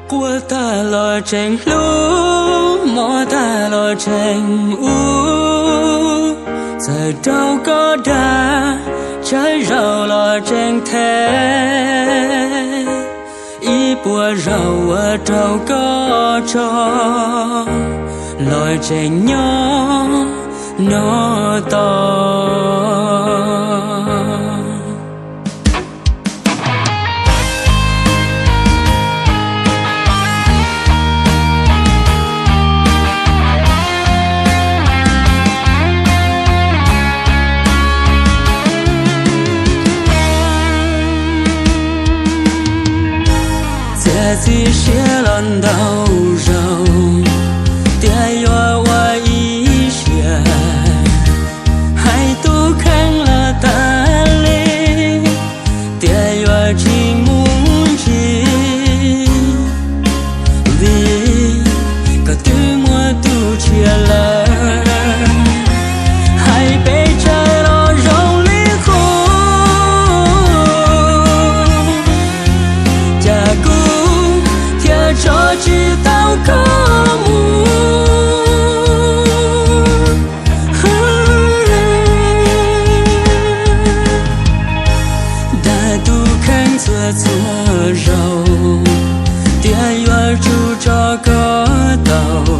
Quaj tag los tseem hlub, mob tag los tseem ub, txawm raug koj dag, tsawg zaus los tseem them, ib puas zaus uas raug koj tso los tseem nyob no tos. Txiav txim siab los ntau zaus, tias yuav ua ib siab, hais tus kheej los tas li, tias yuav tsis mus ntxiv, vim koj twb muaj tus tshiab lawm. Hais pes tsawg los zoo li qub, cas kuv thiaj tso tsis tau koj mus. Dag tus kheej txhua txhua zaus, tias yuav tsum tso koj tau.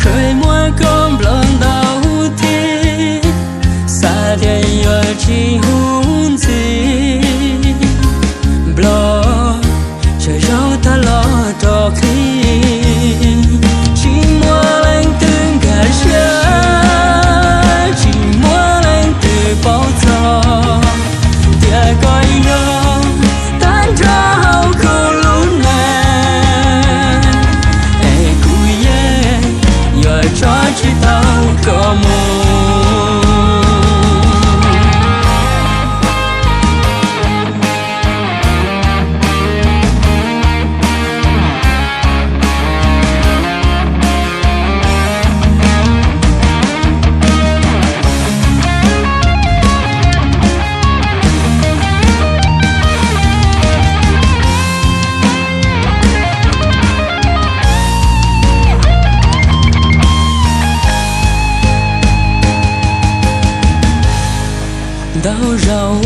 Khwv muab koj nplog ntau thiab, xav tias yuav tsis hu ntxiv. Nplog tsawg zaus tag los rov qhib, tsis muaj leej twg nkag siab, tsis muaj leej twg paub txog tias koj yog tag nrho hauv kuv lub neej, es kuv yeej yuav tso tsis tau koj mus. Ntau zaus